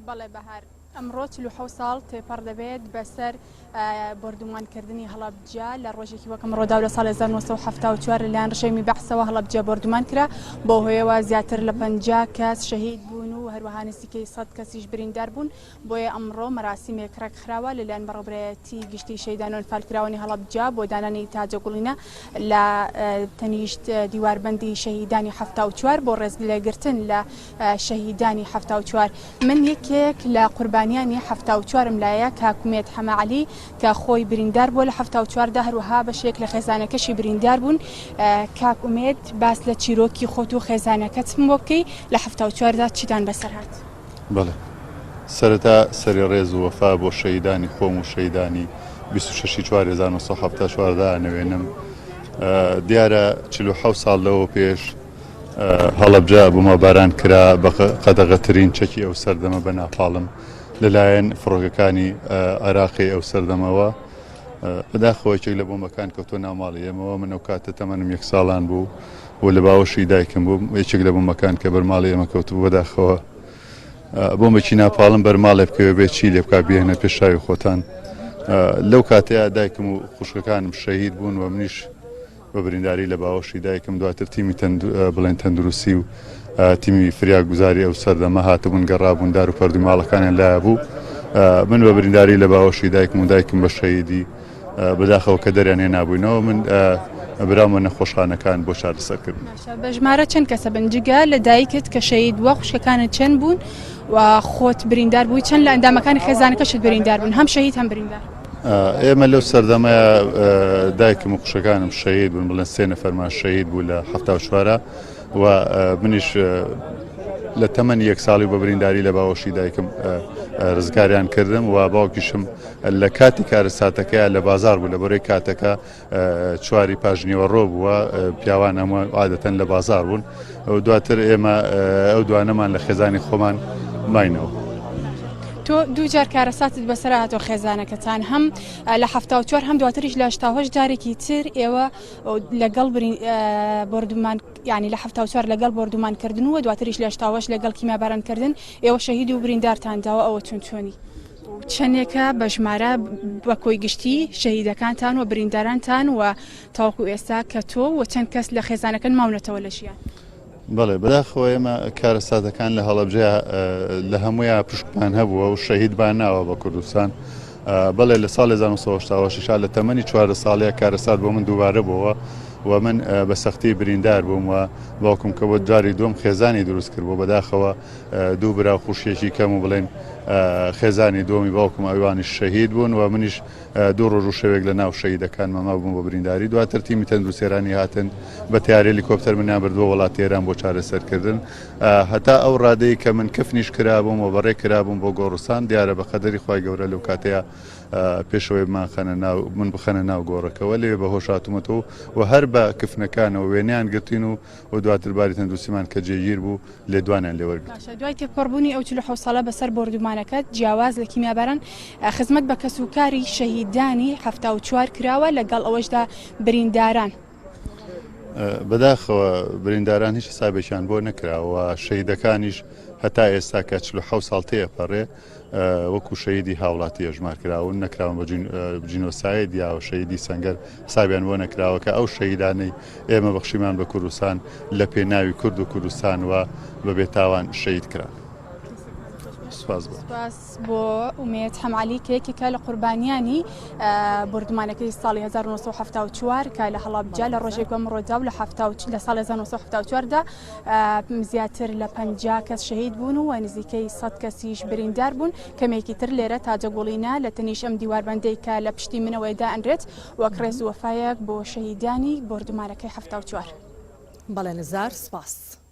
بەڵێ بەهار، ئەمڕۆ 47 ساڵ تێپەڕ دەبێت بەسەر بۆردومانکردنی هەڵەبجە لە ڕۆژێکی وەک ئەمڕۆدا و لە ساڵی 1974 لەلایەن ڕژێمی بەعسەوە هەڵەبجە بۆردومان کرا، بەو هۆیەوە زیاتر لە 50 کەس شەهید بوون و هەروەها نزیکەی 100 کەسیش بریندار بوون. بۆیە ئەمڕۆ مەراسیمێک ڕێکخراوە لەلایەن بەڕێوەبەرایەتی گشتی شەهیدان و ئەنفالکراوانی هەڵەبجە بۆ دانانی تاجەگوڵینە لە تەنیشت دیواربەندی شەهیدانی 74 بۆ ڕێزلێگرتن لە شەهیدانی 74. من یەکێک لە قوربانیانی 74م لایە کاک ئومێد حەمە عەلی کە خۆی بریندار بووە لە 74 دا هەروەها بەشێک لە خێزانەکەشی بریندار بوون. کاک ئومێد باس لە چیرۆکی خۆت و خێزانەکەتم بۆ بکەی لە 74 دا چیتان بەسەر هات؟ بەڵێ سەرەتا سەری ڕێز و وەفا بۆ شەهیدانی خۆم و شەهیدانی 26 چوار 1974 دانەوێنم. دیارە 47 ساڵ لەوە پێش هەڵەبجە بۆمباران کرا بە قەدەغەترین چەکی ئەو سەردەمە بە ناپاڵم لەلایەن فڕۆکەکانی عێراقی ئەو سەردەمەوە. بەداخەوە یەکێک لە بۆمبەکان کەوتۆ ناو ماڵی ئێمەوە، من ئەو کاتە تەمەنم یەک ساڵان بوو و لە باوەشی دایکم بووم، یەکێک لە بۆمبەکان کە بەر ماڵی ئێمە کەوتبوو بەداخەوە بۆمبێکی ناپاڵم بەر ماڵێ بکەوێ بێ چی لێ بکا بێنە پێش چاوی خۆتان. لەو کاتەیە دایکم و خوشکەکانم شەهید بوون و منیش بە برینداری لە باوەشی دایکم دواتر تیمی بڵێن تەندروستی و تیمی فریاگوزاری ئەو سەردەمە هاتبوون گەڕابوون دار و پەردوی ماڵەکانیان لایە بوو من بە برینداری لە باوەشی دایکم و دایکم بە شەهیدی بەداخەوە کە دەریان هێنابووینەوە من برامە نەخۆشخانەکان بۆ چارەسەرکردن. بە ژمارە چەند کەسە بن جگە لە دایکت کە شەهید بووە خوشکەکانت چەند بوون و خۆت بریندار بووی چەند لە ئەندامەکانی خێزانەکەشت بریندار بوون هەم شەهید هەم بریندار؟ ئێمە لەو سەردەمەیە دایکم و خوشەکانم شەهید بوون بڵێن سێ نەفەرمان شەهید بوو لە حەفتا و چوارە و منیش لە تەمەنی یەک ساڵی بە برینداری لە باوەشی دایکم ڕزگاریان کردم و باوکیشم لە کاتی کارەساتەکەیا لە بازار بوو لە بەرەی کاتەکە چواری پاژنیوەڕۆ بووە پیاوان ئەمە عادەتەن لە بازار بوون و دواتر ئێمە ئەو دوانەمان لە خێزانی خۆمان ماینەوە. تۆ دووجار کارەساتت بەسەر هاتۆ خێزانەکەتان هەم لە 74 هەم دواتریش لە 88 جارێکی تر ئێوە لەگەڵ بۆردومان ینی لە 74 لەگەڵ بۆردومانکردن و دواتریش لە 88 لەگەڵ کیمیابارانکردن ئێوە شەهید و بریندارتان داوە ئەوە چون چۆنی؟ چەندێکە بە ژمارە بە کۆی گشتی شەهیدەکانتان و بریندارانتان و تاوەکو ئێستا کە تۆ و چەند کەس لە خێزانەکەن ماونەتەوە لە ژیان؟ بەڵێ بەداخەوە ئێمە کارەساتەکان لە هەڵەبجە لە هەموویا پشکمان هەبووە و شەهیدمان ناوە بە کوردستان. بەڵێ لە ساڵی 1970 لە تەمەنی 14 ساڵەیە کارەسات بۆ من دووبارە بووەوە و من بە سەختی بریندار بووم و باوکم کە بۆ جاری دووەم خێزانی دروست کرد بۆ بەداخەوە دوو برا و خوشکێکی کەم و بڵێن خێزانی دووەمی باوکم ئەوانیش شەهید بوون و منیش دوو ڕۆژ و شەوێک لە ناو شەهیدەکان مەما بووم بە برینداری دواتر تیمی تەندروستێرانی هاتن بە تیارەی هەلیکۆپتەر منیان برد بۆ وڵاتی ئێران بۆ چارەسەرکردن هەتا ئەو ڕادەی کە من کفنیش کرابووم و بەڕێ کرابووم بۆ گۆڕستان دیارە بە قەدەری خوای گەورە لەو کاتەیە پێشەوەی بمانخەنە ناو من بخەنە ناو گۆڕەکەوە لەوێ بە هۆش هاتوومەتەوە و هەر بە کفنەکانەوە وێنەیان گرتین و و دواتر باری تەندروستیمان کە جێگیر بوو لێدوانیان لێ وەرگرت. باشە دوای تێپەڕبوونی ئەو 47 ساڵە بەسەر بۆردومانەکە جیاواز لە کیمیاباران خزمەت بە کەسوکاری شەهیدانی 74 کراوە لەگەڵ ئەوەشدا برینداران؟ بەداخەوە برینداران هیچ حسابێکیان بۆ نەکراوە شەهیدەکانیش هەتا ئێستا کە 47 ساڵ تێپەڕێ وەکو شەهیدی هاوڵاتی ئەژمار کراون نەکراون بە جینۆساید یا شەهیدی سەنگەر حسابیان بۆ نەکراوە کە ئەو شەهیدانەی ئێمە بەخشیمان بە کوردستان لە پێناوی کورد و کوردستان و بە بێتاوان شەهید کران. سپاس بۆ سپاس بۆ ئومێد حەمەعەلی کە یەکێکە لە قوربانیانی بۆردومانەکەی ساڵی 1974 کە لە هەڵەبجە لە ڕۆژێک ئەمڕۆدا و لە لە ساڵی 1974 دا زیاتر لە 50 کەس شەهید بوون و نزیکەی 100 کەسیش بریندار بوون کەمێکی تر لێرە تاجەگوڵینە لە تەنیش ئەم دیواربەندەی کە لە پشتی منەوەی دائەنرێت وەک ڕێز و وەفایەک بۆ شەهیدانی بۆردومانەکەی 74. بەڵێ نزار سپاس.